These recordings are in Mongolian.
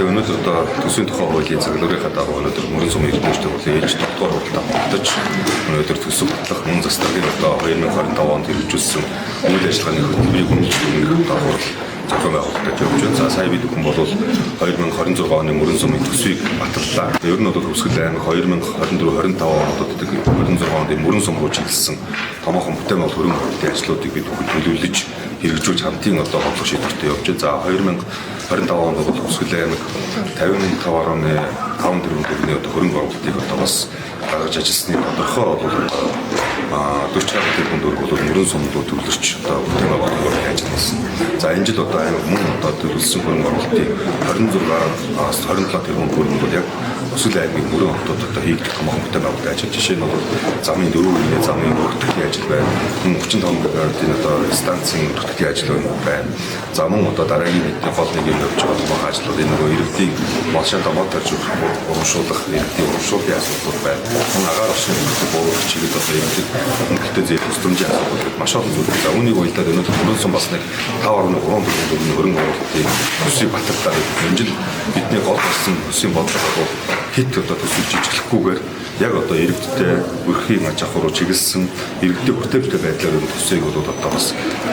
Тэгээ өнөөдөр одоо төсвийн тухай хуулийн цаглуурынхаа дагуу өнөөдөр мөрөн сумын эрдэмтдийн хурлын ээлж 7 дугаар хуралдаа хурдаж өнөөдөр төсөв батлах мөн засгийн одоо 2025 онд хэрэгжүүлсэн үйл ажиллагааны хөтөлбөрийг үнэлж дүгнэх одоо хурал зохион байгуулагдаж явж байна. За сая бид бүхэн бол 2026 оны мөрөн сумын төсвийг баталлаа. Ер нь бол Хөвсгөл аймаг 2024 25 онуудад 26 онд мөрөн сум руу чиглэсэн томоохон бүтээн бол хөрөнгө оруулалтын ажлуудыг бид бүхэн төлөвлөж хэрэгжүүлж хамтын одоо бодлого шийдвэртэй явж байна. За 2025 онд бол Хөвсгөл аймаг 55.5 тэрбум төгрөгийн одоо хөрөнгө оруулалтыг одоо бас гаргаж ажилласны тодорхой бол одоо 40 гаруй тэрбум төгрөг бол мөрөн сум руу төвлөрч одоо бүтээн байгуулалтын ажилласан. За энэ жил одоо аймаг мөн одоо төлөвлөсөн хөрөнгө оруулалтын 26-аас 27 тэрбум төгрөг бол яг Өсгөл аймгийн мөрөн хотод одоо хийгдэх томоохон бүтээн байгуулалтын ажил. Жишээ нь бол замын дөрвөн үеийн замын өргөтгөлийн ажил байна. Мөн 35 мегаваттын одоо станцын өргөтгөлийн ажил байна. За мөн одоо дараагийн бидний гол нэг юм явж байгаа томоохон ажлууд энэ нөгөө иргэдийн молшаанда мод тарж урамшуулах, иргэдийн урамшууллын асуудлууд байна. Мөн агаар орчны хөнгөлөлтөд бууруулах чиглэл одоо иргэдэд хөнгөлөлтөд зээл тусламжийн асуудал гэдэг маш олон зүйл. За үүнийг уялдаад өнөөдөр мөрөн сум бас нэг 5.3 тэрбум төгрөгийн хөрөнгө оруулалтын төсвийг баталлаа. Энэ жил бидний гол болсон төсвийн бодлого бол хит одоо төсвийг жижиглэхгүйгээр яг одоо иргэдтэй өрхийн аж ахуй руу чиглэсэн иргэдийн хүртээмжтэй байдлаар энэ төсвийг бол одоо бас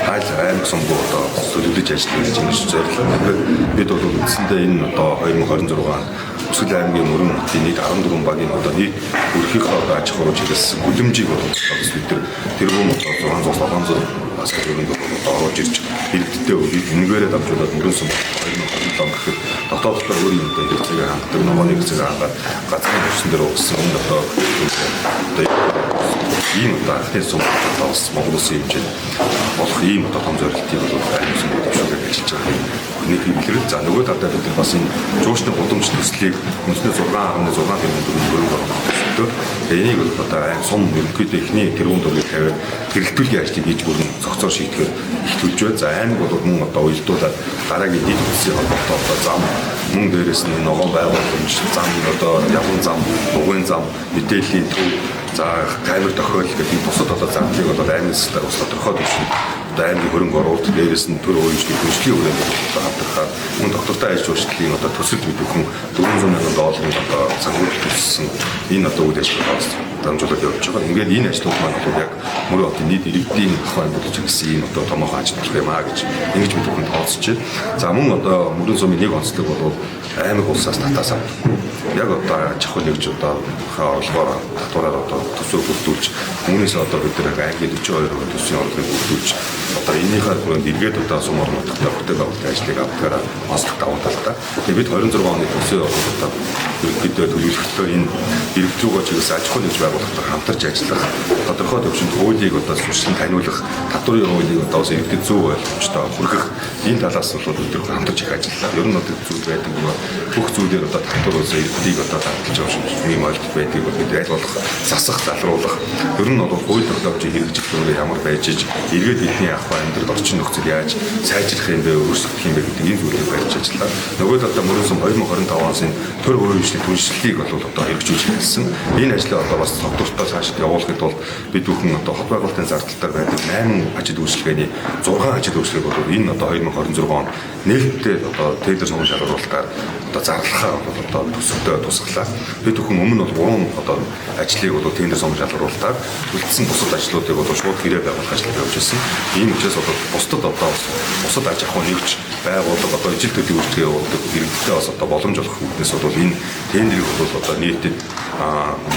хайл аймаг сумгүй одоо төлөвлөж ажиллана гэж ингэж зорилоо. Тэгэхээр бид бол үндсэндээ энэ одоо 2026 онд Өсгөл аймгийн мөрөн хотын нийт 14 багийн одоо нийт өрхийнхөө одоо аж ахуй руу чиглэсэн хүлэмжийг бол бас бид тэр тэрбум одоо 600 700 сая төгрөг одоо оруулж ирж иргэдтэй энэгээрээ дамжуулаад мөрөн сум 2027 он гэхэд дотооддоо өөрийн одоо хэрэгцээгээ хангадаг, ногооны хэрэгцээгээ хангаад газрын төвшин дээр угссан өмнө одоо ийм одоо анхны сум одоо бас Монгол улсын хэмжээнд болох ийм одоо том зорилтыг бол аймаг сум дэвшүүлэх ажиллаж байгаа юм нэг илрэл. За нөгөө талдаа бид нар бас энэ жуучны гудамж төслийг үндсэндээ 6.6 тэрбум төгрөг хөрөнгө оруулалт төсөлтөө. Тэгээ энийг бол одоо аим сум ерөнхийдөө эхний тэрбум төгрөгийг тавиад тэрэлтүүлгийн ажлыг хийж бүрэн цогцоор шийдэхээр ихтүүлж байна. За аймаг бол мөн одоо уялдуулаад дараагийн нийт төслийн холбоотой одоо зам мөн дээрээс нь ногоон байгууламж зам одоо явган зам, бугуйн зам, мэдээллийн төв, за камер тохиол гэх юм бусад одоо зардлыг бол аймгийн засгаар бас тодорхой түвшинд одоо аймгийн хөрөнгө оруулалт дээрээс нь төр өөрчлөлийн хөгжлийн хүрээнд одоо хамтрахаар мөн доктортой ажил хуршлын одоо төсөлд бид бүхэн 400 мянган долларын одоо санхүүжилт төссөн энэ одоо үйл ажиллагаа дамжуулаад явж байгаа. Ингээд энэ ажлууд маань бол яг мөрөө хотын нийт иргэдийн ахуй амьдрал чиглэсэн ийм одоо томоохон ажил болох юм а гэж ингэж бид бүхэн тооцож байна. За мөн одоо мөрөн сумын нэг онцлог бол аймаг улсаас татаас авдаггүй. Яг одоо аж ахуй нэгж одоо орлогоор татвараар одоо төсөө бүрдүүлж үүнээс одоо бид нар аймгийн 42% төсвийн орлогыг бүрдүүлж одоо энэнийхээ хүрээнд эргээд одоо сум орон нутгад бүтээн байгуулалтын ажлыг авдгаараа онцлог давуу талтай. Тэгээ бид 26 оны төсвийн орлого одоо ерөнхийдөө төлөвлөлтөөр энэ иргэд рүүгээ чиглэсэн аж ахуй нэгж байгууллагатай хамтарч ажиллах, тодорхой төвшөнд хуулийг одоо сурчлан таниулах, татварын хуулийг одоо бас иргэдэд зөв ойлгомжтой хүргэх энэ талаас бол бид нар хамтарч их ажиллалаа. Ер нь одоо зүйл байдаг нөгөө бүх зүйлээр одоо татвар ус иргэдийг одоо таталж байгаа юм шиг ийм ойлголт байдгийг бол бид аль болох засах, залруулах. Ер нь бол хууль тогтоомжийг хэрэгжих дөрөв ямар байж иж эргээд бидний ахуй амьдрал орчин нөхцөл яаж сайжрах юм бэ, өөрчлөгдөх юм бэ гэдэг энэ зүйлийг барьж ажиллаа. Нөгөө талдаа мөрөн сум 2025 оноос энэ төр өөрчлөлтийн түншлэлийг бол одоо хэрэгжүүлж эхэлсэн. Энэ ажлыг одоо бас тогтвортой цаашид явуулахад бол бид бүхэн одоо хот байгуулалтын зардалтаар байдаг 8 ажил үйлчилгээний 6 ажил үйлчилгээг бол энэ одоо 2026 онд нээлттэй одоо тендер сонгон шалгаруулалтаар одоо зарлахаа бол одоо төсөвдөө тусгалаа. Бид бүхэн өмнө нь бол 3 одоо ажлыг бол тендер сонгон шалгаруулалтаар үлдсэн бусад ажлуудыг бол шууд хэрэг байгуулах ажлыг явуулж ирсэн. Ийм учраас одоо бусдад одоо бусад аж ахуй нэгж байгууллага одоо ижил төдий үйлчилгээ явуулдаг иргэдтэй бас одоо боломж олох үүднээс бол энэ тендерийг бол одоо нийтэд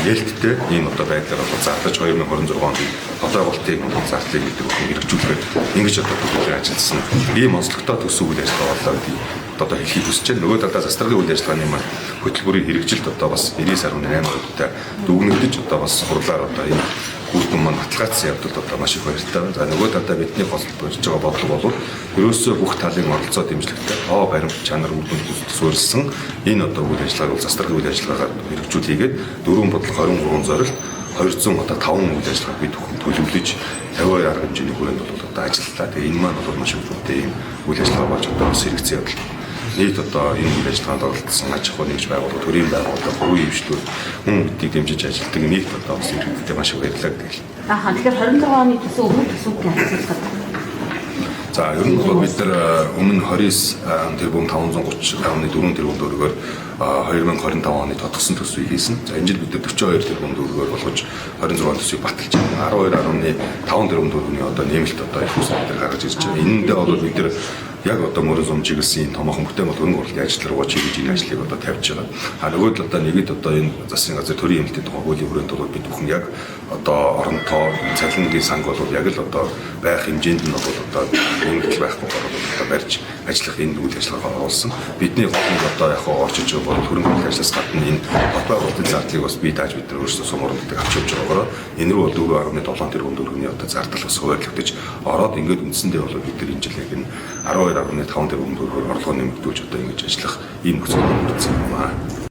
нээлттэй ийм одоо байдлаар одоо зарлаж 2026 онд хот байгуулалтын зардлыг бид бүхэн хэрэгжүүлэхээр ингэж одоо төлөвлөгөө ажилласан. Ийм онцлогтой төсөв үйл ажиллагаа боллоо гэдгийг одоо хэлхийг хүсэж байна. Нөгөө талаас застрагын үйл ажиллагааны маань хөтөлбөрийн хэрэгжилт одоо бас 99.8%-тай дүгнэгдэж одоо бас хурлаар одоо энэ үр дүн маань баталгаажсан явдалд одоо маш их баяртай байна. За нөгөө талдаа бидний гол болж байгаа бодлого бол ерөөсөө бүх талын оролцоо дэмжлэгтэй тоо баримт чанар үр дүнд суурилсан энэ одоо үйл ажиллагааг бол застрагын үйл ажиллагаагаар хэрэгжүүлээгээд дөрвөн бодлого 23 зорилт 200 одоо 5 үйл ажиллагааг бид бүхэн төлөвлөж 52 арга хэмжээний хүрээнд бол одоо ажиллалаа. Тэгээ энэ маань бол маш их үнэтэй юм үйл ажиллагаа болж одоо бас хэрэгцээ явдал. Нийт одоо энэ үйл ажиллагаанд оролцсон аж ахуй нэгж байгууллага, төрийн байгууллага, хувийн хвшлүүд мөн биднийг дэмжиж ажилладаг нийт одоо бас иргэдтэй маш их баярлалаа гэдэг. Ааха, тэгэхээр 26 оны төсөв өвөр төсөвтэй харьцуулахад За, ер нь бол бид нар өмнө 29 тэрбум 530.4 тэрбум төгрөгөөр 2025 оны тодгосон төсвийг хийсэн. За, энэ жил бид нар 42 тэрбум төгрөгөөр болгож 26 төсвийг баталж байна. 12.5 тэрбум төгрөгийн одоо нэмэлт одоо их усыг бид нар гаргаж ирж байгаа. Энэндээ бол бид нар яг одоо мөрөн сум чиглэсэн энэ томоохон бүтээн бол хөрөнгө оруулалтын ажил руугаа чиглэж энэ ажлыг одоо тавьж байгаа. А нөгөө талдаа нэгэд одоо энэ засгийн газар төрийн эмнэлтийн тухай хуулийн хүрээнд бол бид бүхэн яг одоо оронтоо цалингийн санг бол яг л одоо байх хэмжээнд нь бол одоо нэмэгдэл байхгүй бол одоо барьж ажиллах энэ үйл ажиллагаа оруулсан. Бидний гол нэг одоо яг орж иж байгаа бол хөрөнгө оруулалтын ажлаас гадна энэ хот байгуулалтын зардлыг бас бий дааж бид нар өөрсдөө сум урамддаг авч явж байгаагаараа энэ рүү бол 4.7 тэрбум төгрөгийн одоо зардал бас хуваарлагдаж ороод ингээд үндсэндээ бол бид нар энэ жил яг энэ 12.5 тэрбум төгрөгөөр орлогоо нэмэгдүүлж одоо ингэж ажиллах ийм нөхцөл бүрдсэн юм аа.